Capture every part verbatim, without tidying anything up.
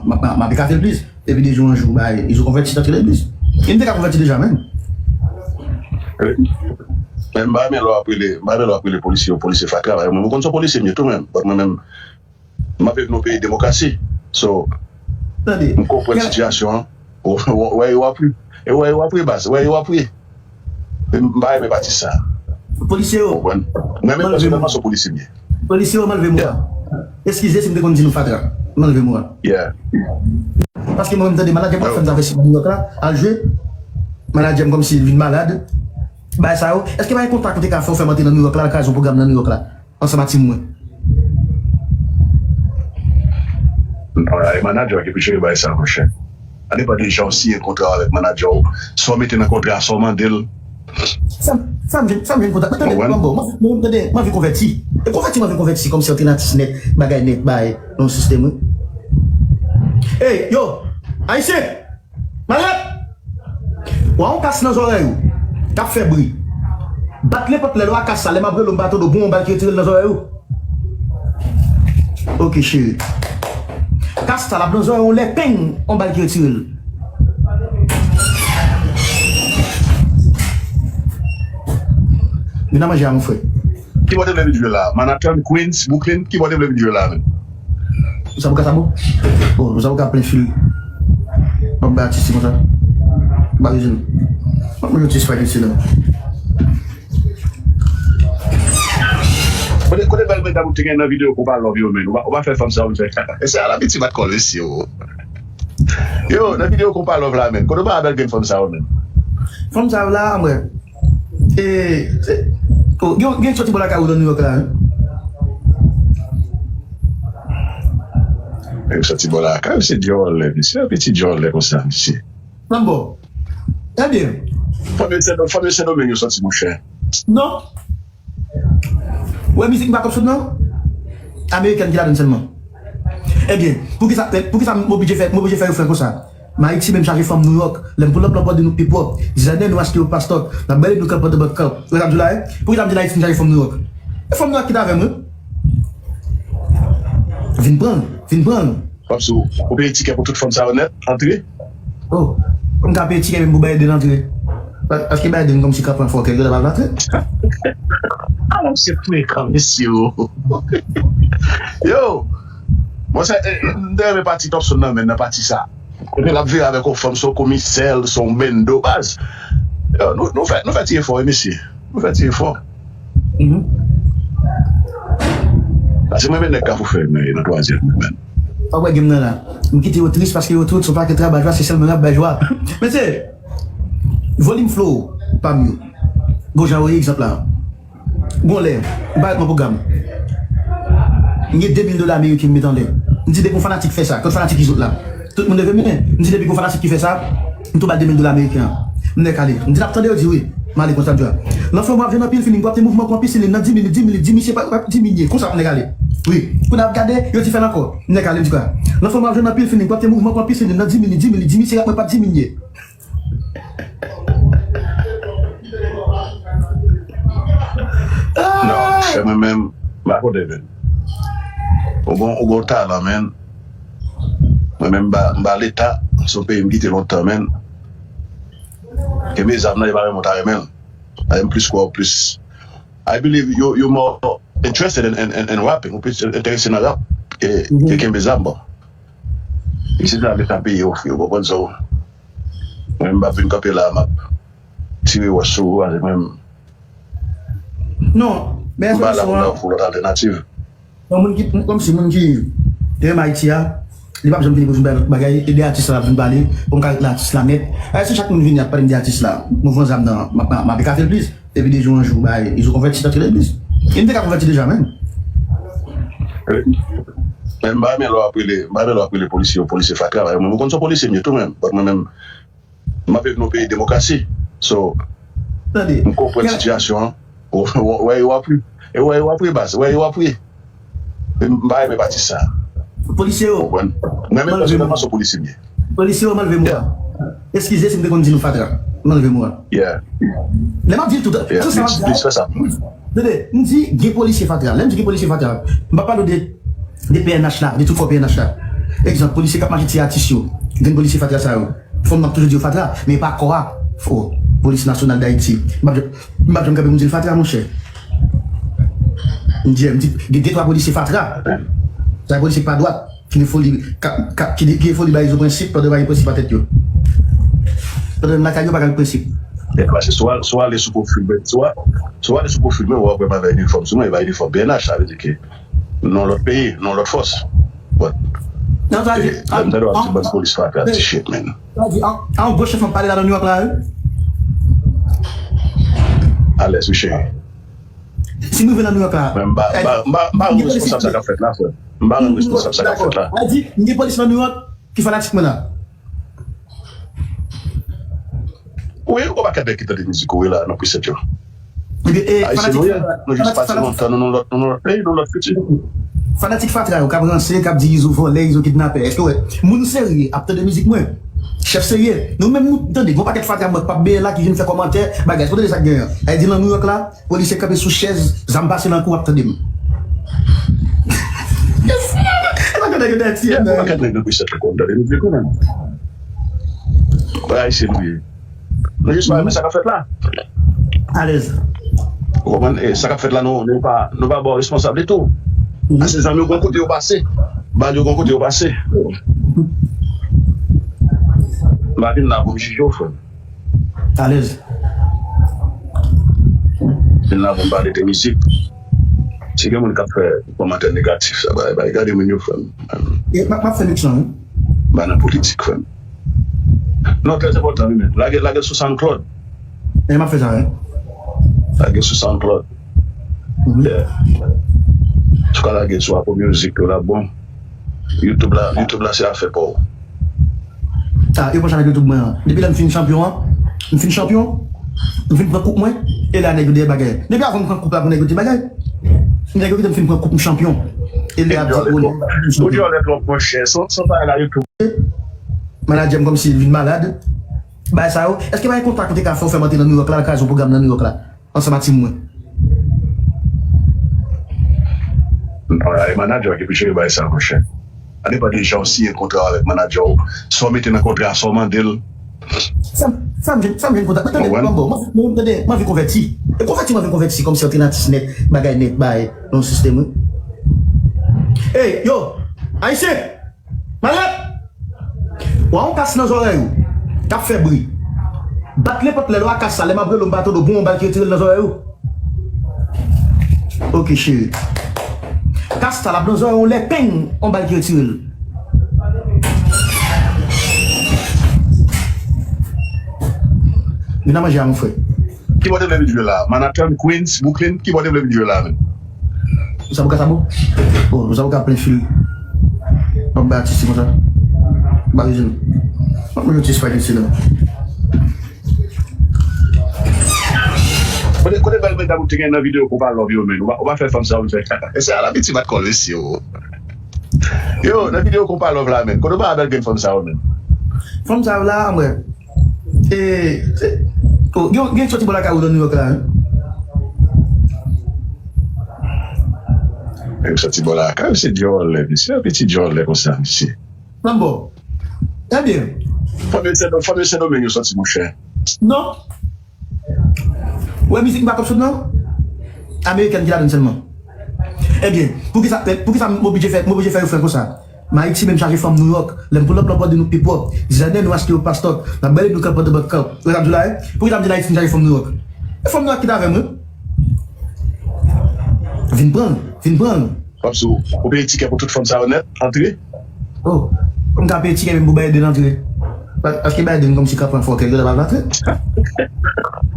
M ap, m ap, m ap ekate l plis. Epi de jou an jou, bay, li konvèti, antre legliz. Li te ka konvèti deja menm. Men m pa renmen lè w ap rele, m pa renmen lè w ap rele polisye yo polisye fatra. Mwen, mwen konn se yon polisye m ye tou menm. But mwen menm, m ap viv nan yon peyi demokrasi. So, Tande. M konprann sitiyasyon an. Wè yo ap ri. E wè yo ap ri baz. Wè yo ap ri. M pa renmen pati sa. Polisye yo. Konprann? Mwen menm pèsonèlman se yon polisye m ye. Polisye yo, m anlve mo a. Eskize si m te konn di nou fatra. M anlve mo a. Yeah. Paske mwen menm tande manadjè m ap fè m zafè si nan New York la, al jwe. Manadjè m kòmsi li vin malad. Bagay sa yo. Èske pa gen kontak ou te ka fè w fè m antre nan New York la, al kraze yon pwogram nan New York la? Ansanm ak tim mwen. Non, e manadjè w ki pou jere bagay sa, monchè. Sa depann de jan w siyen kontra w avèk manadjè w. Sa w mete nan kontra, sa w mande l. Sa m, sa m vin, sa m vin kontak. Mwen tande, mwen bon, mwen, mwen tande, mwen anvi konvèti. E konvèti, mwen anvi konvèti kòmsi antre nan atis nèt, bagay nèt, bay, nan sistèm, wi. Ey, yo, Ayisyen! Malèt! Ou a yon kas nan zòrèy ou k ap fè bri. Bat nenpòt lè lè w a kas sa, lè m ap rele w m pa tande w, bon, yon bal ki retire l nan zòrèy ou. Ok, cheri. Kas sa l ap nan zòrèy ou lè peng, yon bal ki retire l. Vin nan manje a, mon frè. Ki bò te vle vin jwe la? Manhattan, Queens, Brooklyn? Ki bò te vle vin jwe la menm? Ou sa pou ka sa bon? Bon, ou sa pou ka plen fil. M ap bay atis konsa. M pa bezwen. M ap manje yon ti Sprite isi la. Kote, kote bèl medam ou te gen nan videyo konpa love yo menm? Ou pa, ou pa fè fanm sa yo fè. E se a la piti bat kòl mesye yo. Yo, nan videyo konpa love la menm. Kote ou pa bèl gen fanm sa yo menm? Fanm sa yo la, mwen. E, se, oh, gen, gen soti bò lakay ou nan New York la, wi. Menm soti bò lakay, se djòlè, mesye, piti djòlè konsa, mesye. Nan bò. Ebyen. Fanm yo Sen, fanm yo Sendomeng yo soti, monchè. Non. Ou wè mizik m pa t ap sot non? Amerikèn ki ladann sèlman. Ebyen, poukisa, poukisa m oblije fè, m oblije fè refren konsa? M Ayiti, men m chaje fanm Nouyòk. Lè m pull up nan bòdè nou pi pwòp. Dizayna nou achte yo pa stòk. N ap bale nou kap pandan bòt kap. Ou wè sa m di w la, wi? Poukisa m di n Ayiti m chaje fanm Nouyòk? E fanm Nouyòk ki t avè m, wi. Vin pran l, vin pran l. Paps, ou peye tikè pou tout fanm sa yo nèt, antre? Oh, m ka peye tikè menm pou Biden antre. Pa-, paske Biden kòmsi ka pran fòkè, yo la pa vle antre. Ala misye frekan, mesye o. Yo, mwen se, eh, m te renmen pati Topson nan, men nan pati sa. Epi l ap vire avèk yon fanm, se yon komisè, se yon bendo, baz. Yo, nou, nou fè, nou fè ti efò, wi, mesye. Nou fè ti efò. Paske mwen men nèg Kafou fè men nan twazyèm mwen menm. Fòk wè game nan la. M kite yo tris paske yo tout se yon pakèt rabat jwa, se sèl mwen k ap bay jwa. Mesye, volim flow pa m yo. Gon jan yo ye egzanp la. Gon lè, m parèt nan pwogram. M gen de mil dola ameriken m met anlè. M di depi yon fanatik fè sa, kot fanatik ki sot la? Tout moun leve men. M di depi gon fanatik ki fè sa, m tou ba l de mil dola ameriken an. M nèk ale. M di n ap tande yo di wi. M ale konsa m di a. Lanflanm w ap jwenn anpil feeling pou ap te mouvman kon pisilin nan di minit, di minit, di misye pa, pa diminye. Konsa m nèk ale. Wi. Kounye a ap gade, yo di fè l ankò. M nèk ale m di kwa. Lanflanm w ap jwenn anpil feeling pou ap te mouvman kon pisilin nan di minit, di minit, di misye rap mwen pa diminye. Non, monchè, mwen menm, m pa kote menm. Ou gon, ou gon talan, menn. Mwen menm, m ba, m ba Leta, se yon peyi m kite lontan, menn. Kenbe zam nan, yo pa renmen w ta renmen l. Paske m plis kwè w plis. I believe you, you more interested in, in, in, in rapping, ou plis enterese nan rap ke, ke kenbe zam, bon. E se sa Leta peye ofri w, ou konprann sa w. Mwen menm, m p ap vin kanpe la, m ap tire wòch sou ou, paske mwen menm, Non, men m pa la pou ba w ful alternative. Yon moun ki, kòmsi moun ki te renmen Ayiti a, li p ap janm vini pou vin bay lòt bagay, e de atis la l ap vin pale, pou m ka ret nan atis la nèt. Ayisyen, chak moun vini ap pale m de atis la, mouvman zam nan, m ap, m ap ekate l plis. Epi de jou an jou, bay, li konvèti antre legliz. Li te ka konvèti deja menm. Men m pa renmen lè w ap rele, m pa renmen lè w ap rele polisye yo polisye fatra, paske mwen, mwen konn se yon polisye m ye tou menm, but mwen menm, m ap viv nan yon peyi demokrasi. So, m konprann sitiyasyon an. Wè yo ap ri. E wè yo ap ri, baz. Wè yo ap ri. M pa renmen pati sa. Polisye yo. Konprann? Mwen menm pèsonèlman se yon polisye m ye. Polisye yo, m anlve mo a. Eskize si m te konn di nou fatra. M anlve mo a. Yeah. Lè m ap di l tout, tout sa m ap di a. Tande, m di gen polisye fatra. Lè m di gen polisye fatra, m pa pale w de, de P N H la, de tout kò P N H la. Egzanp, polisye k ap mache tiye atis yo. Grenn polisye fatra sa yo. Fò m ap toujou di yo fatra, men e pa kò a. Fò, Polis Nasyonal Dayiti. M p ap janm, m p ap janm kanpe pou m di l fatra, monchè. M di, m di, gen de twa polisye fatra. Sa polisye k pa dwat, ki gen foli, ka, ka, ki, ki gen foli bay zo prensip, pandan yo pa gen prensip nan tèt yo. Pandan menm lakay yo pa gen prensip. Paske si w al-, si w ale sou pwofil mwen, si w a-, si w ale sou pwofil mwen, w ap wè m avèk inifòm sou mwen, e pa inifòm P N H, sa vle di ke nou lòt peyi, nou lòt fòs. But, Non, sa di, eh, lè m tande w ap di bann polis fatra, ti shit, man. Sa di, an, an gwo chèf mwen pale la nan New York la, wi. Alèz, wi, cheri. Si m rive nan New York la, men m pa, m pa, m pa, m pa rann responsab sa k ap fèt la, frè. M pa rann responsab sa k ap fèt la. Sa di, m gen polis nan New York ki fanatik mwen la. Wi, ou pa kèt nèg ki tande mizik ou wi la nan preset yo. Ebyen, e, Ayisyen nou ye, nou jis pati lontan, nou nan lòt, nou nan lòt peyi, nou nan lòt kilti. Fanatik fatra yo k ap ranse, k ap di Izo vòlè, Izo kidnapè. Èske w wè moun serye ap tande mizik mwen? Chèf serye. Nou menm nou tande, gon pakèt fatra mwen k p ap benyen la ki vin fè kòmantè, bagay. Èske w tande sa k genyen an? Sa vle di nan New York la, polisye kanpe sou chèz, zam pase nan kou, ap tande m. Yes, man! Sa k ap tande yo dèyè ti. Yeah, gon pakèt nèg nan preset yo konn tande mizik ou menm. Bay Ayisyen nou ye. Nou jis pa renmen sa k ap fèt la. Alèz. Ou konprann? E sa k ap fèt la, nou, nou pa, nou pa ba w responsab li tou. Paske zam yo gon kote yo pase. Bal yo gon kote yo pase. M pa vin la pou m jije w, frè m. Alèz. Vin la pou m pale de mizik. Si gen moun k ap fè kòmantè negatif, sa bay, bay gade moun yo, frè m. E, m ap, m ap fè miks lan, wi. M pa nan politik, frè m. Non, trè enpòtan, wi, men. Lage, lage l sou SoundCloud. E, m ap fè sa, wi. Lage l sou SoundCloud. Yeah. Si w ka lage l sou Apple Music tou, l ap bon. YouTube la, YouTube la se afè pa w. Ah, yo pran sa nèg YouTube mwen an. Depi lè m fin chanpyon an, m fin chanpyon, m fin pran koup mwen, e la nèg yo dèyè bagay. Depi avan m pran koup la pou nèg yo di bagay. Nèg yo kite m fin pran koup m chanpyon. E lè ap di, oh, m chanpyon. Ou dyòlè twòp, monchè. Son, son bagay la YouTube. Manadjè m kòmsi l vin malad. Bagay sa yo. Èske pa gen kontak ou te ka fè, ou fè m antre nan New York la, al kraze yon pwogram nan New York la? Ansanm ak tim mwen. Non, e manadjè w ki pou jere bagay sa, monchè. Sa depann de jan w siyen kontra w avèk manadjè w. Sa w mete nan kontra a, sa w mande l. Sa, sa m jwenn, sa m jwenn kontra. Mwen tande, mwen bon, mwen, mwen tande, mwen anvi konvèti. E konvèti, mwen anvi konvèti kòmsi antre nan atis nèt, bagay nèt, bagay, nan sistèm, wi. Ey, yo, Ayisyen! Malèt! W a yon kas nan zòrèy ou k ap fè bri. Bat nenpòt lè lwa kas sa, lè m ap rele w m pa tande w, bon, yon bal ki retire l nan zòrèy ou. Oke, cheri. Kas sa l ap nan zòrèy ou lè peng, yon bal ki retire l. Vin nan manje a, mon frè. Ki bò te vle vin jwe la? Manhattan, Queens, Brooklyn? Ki bò te vle vin jwe la menm? Sa pou ka sa bon? Bon, sa pou ka plen fil. M ap bay atis konsa. M pa bezwen. M ap manje ti spaghetti la. Kote, kote bèl medam ou te gen nan videyo konpa love yo, men? Ou pa, ou pa fè fanm sa yo fè kaka. E se a la piti bat kòl, mesye, o. Yo, nan videyo konpa love la, men. Kote ou pa bèl grenn fanm sa yo, men? Fanm sa yo la, mwen. E, se, oh, gen, gen soti bò lakay ou nan New York la, wi. Menm soti bò lakay, se dyòlè, mesye. Piti dyòlè konsa, mesye. Nan bò. Ebyen. Fanm yo Sen-, fanm yo Sendomeng yo soti, monchè. Non. Ou wè mizik m pa kòb sot non? Amerikèn ki ladann sèlman. Ebyen, poukisa, poukisa m oblije fè, m oblije fè refren konsa? M Ayiti, men m chaje fanm Nouyòk. Lè m pull up lan bòde nou pi pwòp. Dizayna nou achte yo pa stòk. N ap bale nou kanp pandan bank kanp. Ou wè sa m di w la, wi? Poukisa m di n Ayiti m chaje fanm Nouyòk? E fanm Nouyòk ki t avè m, wi. Vin pran l, vin pran l. Kòmsi w, ou peye tikè pou tout fanm sa yo nèt, antre? Oh, m ka peye tikè menm pou Biden antre. Pa-, paske Biden kòmsi ka pran fòkè l, yo la pa antre.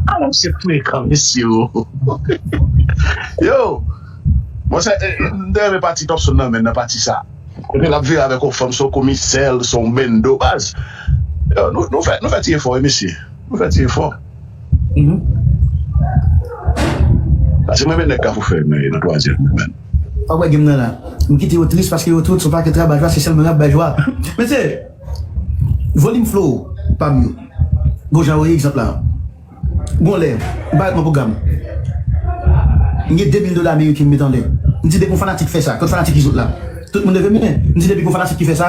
Ah, mesye frekan, mesye, o. Yo, mwen se, eh, eh, m te renmen pati Topson nan, men nan pati sa. Kote l ap vire avèk yon fanm, se yon komisè, se yon bendo, baz. Yo, nou, nou fè, nou fè ti efò, wi, mesye. Nou fè ti efò. Mhm. Paske mwen menm nèg Kafou fè men nan twazyèm, men. Ou wè game nan la. M kite yo tris paske yo tout se yon pakèt rabajwa, se sèlman y ap bay jwa. Mesye, volim flow pa m yo. Gon jan yo ye egzanp la. Gon lè, m parèt nan pwogram. M gen de mil dola ameriken m met anlè. M di depi yon fanatik fè sa, kot fanatik Izo t la? Tout moun leve men. M di depi gon fanatik ki fè sa,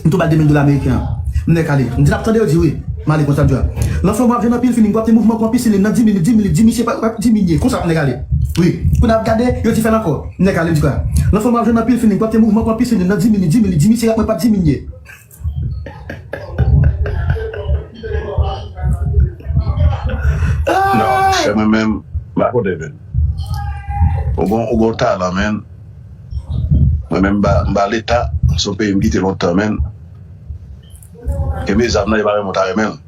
m tou ba l de mil dola ameriken an. M nèk ale. M di n ap tande yo di wi. M ale konsa m di a. Lanflanm w ap jwenn anpil feeling, w ap te mouvman kon pisilin nan di minit, di minit, di misye pa, pa diminye. Konsa m nèk ale. Wi. Kou n ap gade, yo di fè l ankò. M nèk ale, m di kwa. Lanflanm w ap jwenn anpil feeling, w ap te mouvman kon pisilin nan di minit, di minit, di misye rap mwen pa diminye. Non, monchè, mwen menm, m pa konnen, men. Ou gon, ou gon talan, men. Mwen menm, m ba, m ba leta, se yon peyi m kite lontan, men. Kenbe zam nan, e pa renmen w ta renmen l.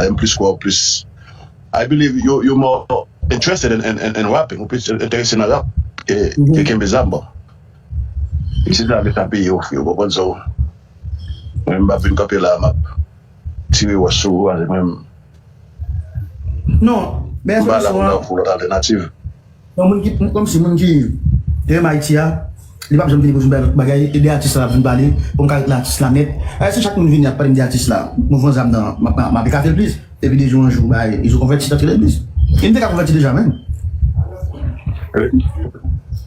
Ay, m plis kwè w plis. I believe you, you more interested in, in, in, in rapping, ou plis enterese nan rap ke, ke kenbe zam, bon. E se sa leta peyi ofri, ou konprann sa? Mwen, m pa vin kanpe la, m ap tire wòch sou ou, ale mwen. Non, men M pa la pou nan pou lòt altènativ. Non, moun ki, kòmsi moun ki renmen Ayiti a, li p ap janm vini pou di yon bagay, e de atis la ap vin pale, pou m ka ret la atis la nèt. Ayè, si chak moun vini ap pale m de atis la, mouvman zam nan, m ap, m ap, m ap ekate l plis. Epi de jou an jou, bay, Izo konvèti, antre legliz. E m te ka konvèti deja, menm.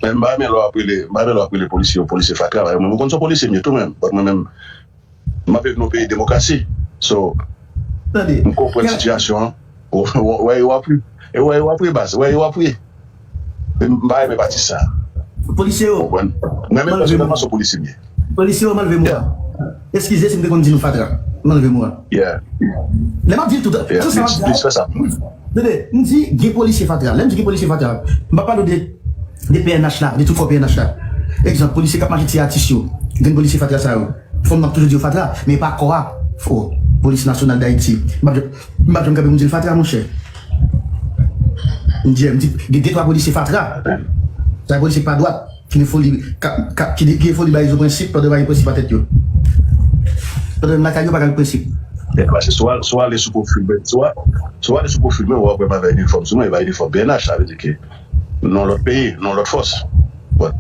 Men m pa renmen lè w ap rele, m pa renmen lè w ap rele polisye yo, polisye fatra, bay, mwen, mwen konn se yon polisye m ye tou, menm. But mwen menm, m ap viv nan yon peyi demokrasi. So, Tande. M konprann sitiyasyon an. Wè yo ap ri. E wè yo ap ri, baz. Wè yo ap ri. M pa renmen pati sa. Polisye yo. Konprann? Mwen menm pèsonèlman, se yon polisye m ye. Polisye yo, m anlve mo a. Eskize si m te konn di nou fatra. M anlve mo a. Yeah. Lè m ap di l tout, Yeah, tout sa m ap please, di please, fè a. Sa. Tande, m di gen polisye fatra. Lè m di gen polisye fatra, m pa pale w de, de P N H la, de tout kò P N H la. Egzanp, polisye k ap mache tiye atis yo. Gen polisye fatra sa yo. Fò m ap toujou di yo fatra, men e pa kò a. Fò Polis Nasyonal Dayiti. M ap, m ap janm kanpe pou m di l fatra, monchè. M di, m di, gen de twa polisye fatra. Sa polisye k pa dwat, ki gen foli, ka, ka, ki, ki gen foli bay Izo prensip, pandan yo pa gen prensip nan tèt yo. Pandan yo lakay yo pa gen prensip. Paske si w al-, si w ale sou pwofil mwen, si w a-, si w ale sou pwofil mwen, w ap wè m avèk inifòm sou mwen, e pa inifòm P N H, sa vle di ke nan lòt peyi, nan lòt fòs. But,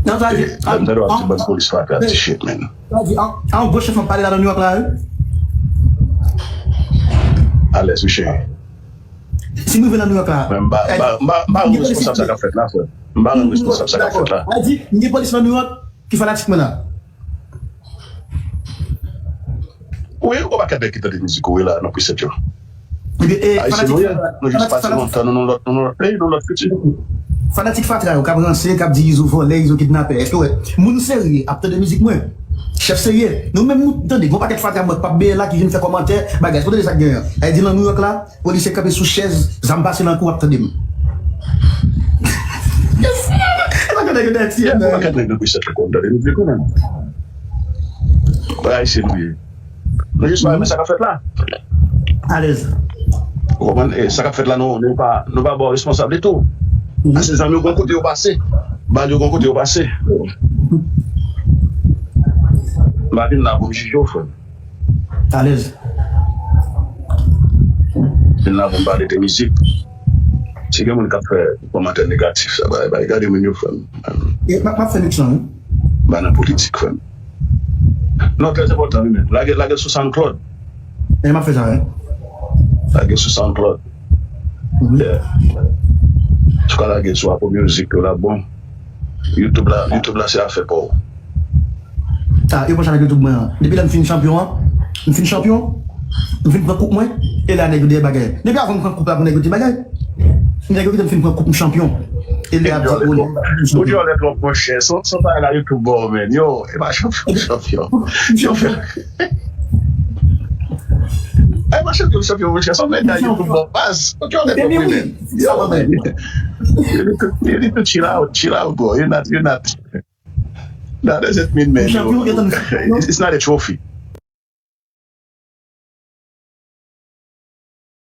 Non, sa di, lè m tande w ap di bann polis fatra, ti shit, man. Sa di, an, an gwo chèf an pale la nan New York la, wi. Alèz, wi, cheri. Si m rive nan New York la. Mwen, m pa, m pa, m pa, m pa rann responsab sa k ap fèt la, frè. M pa rann responsab sa k ap fèt la. Sa di, m gen polis nan New York ki fanatik mwen la. Wi, ou pa kèt nèg ki tande mizik ou, wi, la, nan preset yo. Ebyen, e, Ayisyen nou ye, nou jis pati lontan, nou nan lòt, nou nan lòt peyi, nou nan lòt kilti. Fanatik fatra yo k ap ranse, k ap di Izo vòlè, Izo kidnapè. Èske w wè moun serye ap tande mizik mwen? Chèf serye. Nou menm, nou tande, gon pakèt fatra mwen k p ap benyen la ki vin fè kòmantè, bagay. Kote de sa k genyen? Ay di nan New York la, polisye kanpe sou chèz, zam pase nan kou, ap tande m. Yes, gon pakèt nèg yo dèti, Yeah, gon pakèt nèg nan preset yo konn tande mizik ou menm. Bagay se nou ye. Nou jis pa renmen sa k ap fèt la. Alèz. Ou konprann? E sa k ap fèt la, nou, nou pa, nou pa ba w responsab li tou. Paske zam yo gon kote yo pase. Bal yo gon kote yo pase. M pa vin la pou m jije w, frè m. Alèz. Vin la pou m pale de mizik. Si gen moun k ap fè kòmantè negatif, sa pa, pa gade moun yo, frè m. E, m ap, m ap fè mix lan, wi. M pa nan politik, frè m. Non, trè enpòtan, wi, men. Lage, lage l sou SoundCloud. E, m ap fè sa, wi. Lage l sou SoundCloud. Yeah. Si w ka lage l sou Apple Music tou, l ap bon. YouTube la, YouTube la se afè pa w. Ah, yo pa chanèl YouTube mwen an. Depi lè m fin chanpyon an, m fin chanpyon, m fin pran koup mwen, e la nèg yo dèyè bagay. Depi avan m pran koup la pou nèg yo te bagay. Nèg yo kite m fin pran koup m chanpyon. E lè ap di, oh, ou dyòlè twòp, monchè. Son, son bagay la YouTube ba w, men. Yo, e pa chanpyon, chanpyon. Yo fè. E pa chanpyon, chanpyon, monchè. Son bagay la YouTube ba w, baz. Ou dyòlè twòp, wi, men. Yo, men. You need to, you need to chill out, chill out, bro. You're not, you're not. That doesn't mean, man, you, it's not a trophy.